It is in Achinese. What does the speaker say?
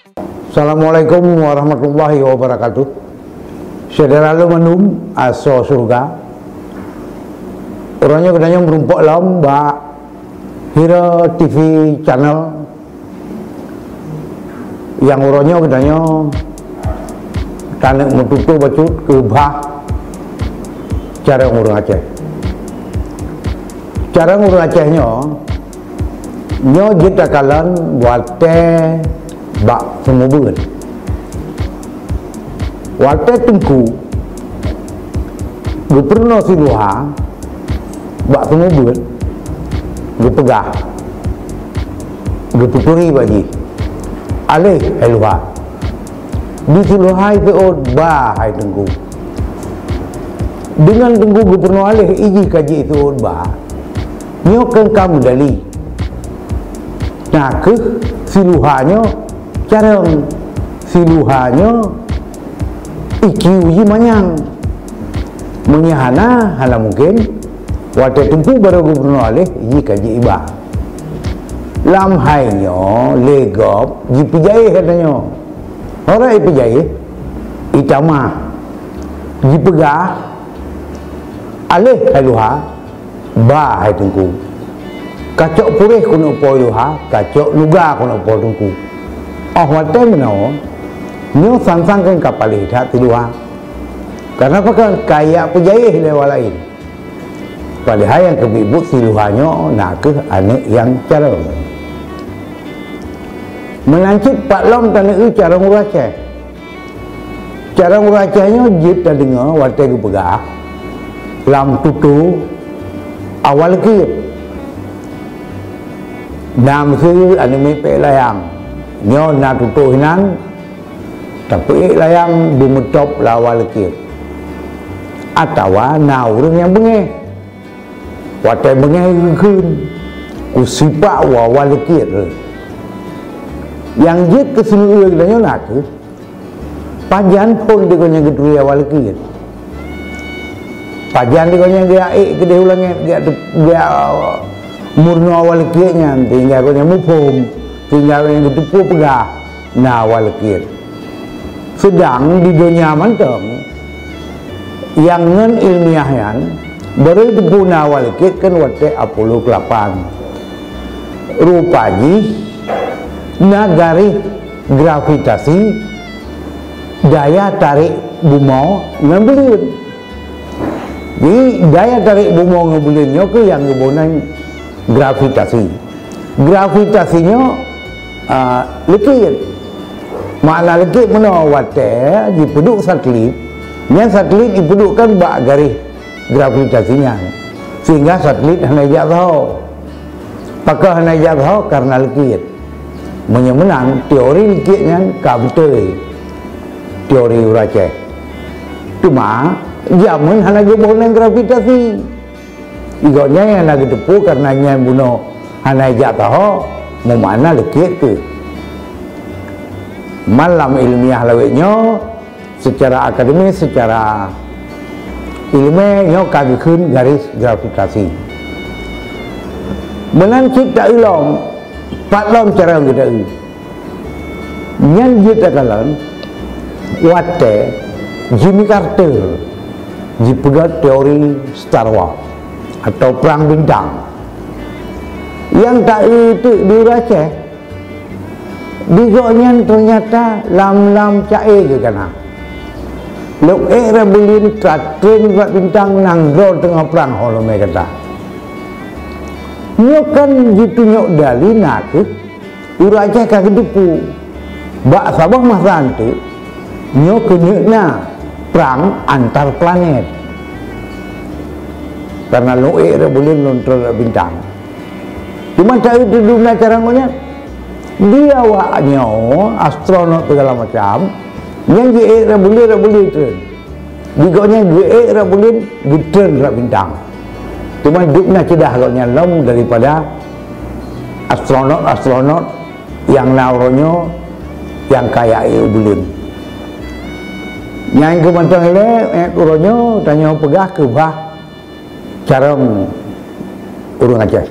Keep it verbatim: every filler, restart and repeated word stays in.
Assalamualaikum warahmatullahi wabarakatuh. Syedara lôn mandum asoe syeuruga. Uroe nyoe geutanyoe meurumpok lom bak Hira T V Channel. Nyang uroe nyoe geutanyoe taneuk meututoe bacut keu bah carông ureuëng Aceh. Carông ureuëng Aceh nyoe, nyoe jeuet takalon watée bak seumeubeuet. Watée teungku geupeurunoe siluha bak seumeubeuet, geupeugah, geupeuturi bak jih, "Aléh hai luha." Di siluha iseuôt ba hai teungku. Deungon teungku geupeurunoe aléh, ijih ka jiseuôt ba, nyoe keu ka meudali. Na kheueh siluha nyoe carông, siluha nyoe I Q jih manyang. Meunyoe hana, hana mungken. Watée teungku barô geupeurunoe aléh, jih ka jiba. Lam hai nyoe lé gob jipeujaéh gata nyoe. Ora ipeujaéh, itamah, jipeugah, "Aléh hai luha, ba hai teungku." Kacok puréh keuneuk po luha, kacok nuga keuneuk po teungku. Óh watée meunoe, nyoe sang-sang keu ka paléh that siluha. Kareuna pakon, ka ijak peujaéh lé awak laén. Padahai nyang keubiet buet siluha nyoe na kheueh aneuk nyang carông. Meunan cit pat lom taneuk eu carông ureuëng Aceh. Carông ureuëng Aceh nyoe jeuet tadeungoe watée geupeugah lam tutoe awak leukiet. Na miseue aneuk miet pék layang, nyoe na tutoe inan, tapeuék layang beumeutôb lam awak leukiet. Atawa na ureuëng nyang beungéh. Watée beungéh geukheun, kusipak u awak leukiet rhot. Nyang jeuet keu seumeubeuet geutanyoe na kheueh, pajan phon di gobnyan geuturi awak leukiet. Pajan di gobnyan geujak ék keudeh u langét, geujak teu-, geujak meurunoe awak leukiet nyan, sehingga gobnyan muphom, sehingga gobnyan geuteupeue peugah na awak leukiet. Seudang di donya mantong, nyang ngon ilmiah nyan, barô geupeu na awak leukiet kan watée Apollo keulapan. Rupa jih na garéh gravitasi, daya tarek bumoe ngon buleuen. Jadi, daya tarek bumoe ngon buleuen nyoe kheueh nyang geuboh nan gravitasi. Gravitasi nyoe, a, leukiet. Makna leukiet meunoe, watée jipeuduek satelit, nyan satelit jipeuduek kan bak garéh gravitasi nyan, sehingga satelit hana jijak sahoe. Pakon hana jijak sahoe? Kareuna leukiet. Meunyoe meunan, teori leukiet nyan ka beutôi, teori ureuëng Aceh. Teuma, jameun hana geuboh nan gravitasi. Di gobnyan nyang na geuteupeue kareuna nyan bunoe hana jijak sahoe, meumakna leukiet kheueh. Man lam ilmiah lawét nyoe, seucara akademis, seucara ileumé nyoe ka geukheun garéh gravitasi. Meunan cit taeu lom, pat lom carông geutanyoe. Nyan jeuet takalon watée Jimmy Carter jipeugét teori Star Wars atau Perang Bintang. Nyang taeu teuk di ureuëng Aceh, di gobnyan teunyata lam-lam ca-e geuh ka na. Lôn ék rot buleuen, ka treun rot bintang, nanggroe teungoh prang ho lom gata. Nyoe kan jitunyok dali na kheueh ureuëng Aceh ka geuteupeue, bak saboh masa teuk nyoe keuneuk na prang antar planet. Kareuna lôn ék rot buleuen, lôn treun rot bintang. Teuma taeu teuk dum na carông nyan. Di awak nyoe, astronot segala macam, nyan jiék rot buleuen, rot buleuen treun. Di gobnyan geuék rot buleuen, geutreun rot bintang. Teuma dum na ceudah gobnyan lom daripada astronot-astronot nyang na uroe nyoe nyang ka jak ék u buleuen. Nyan keuh mantong ilée, ék uroe nyoe tanyoe peugah keu bah carông ureuëng Aceh.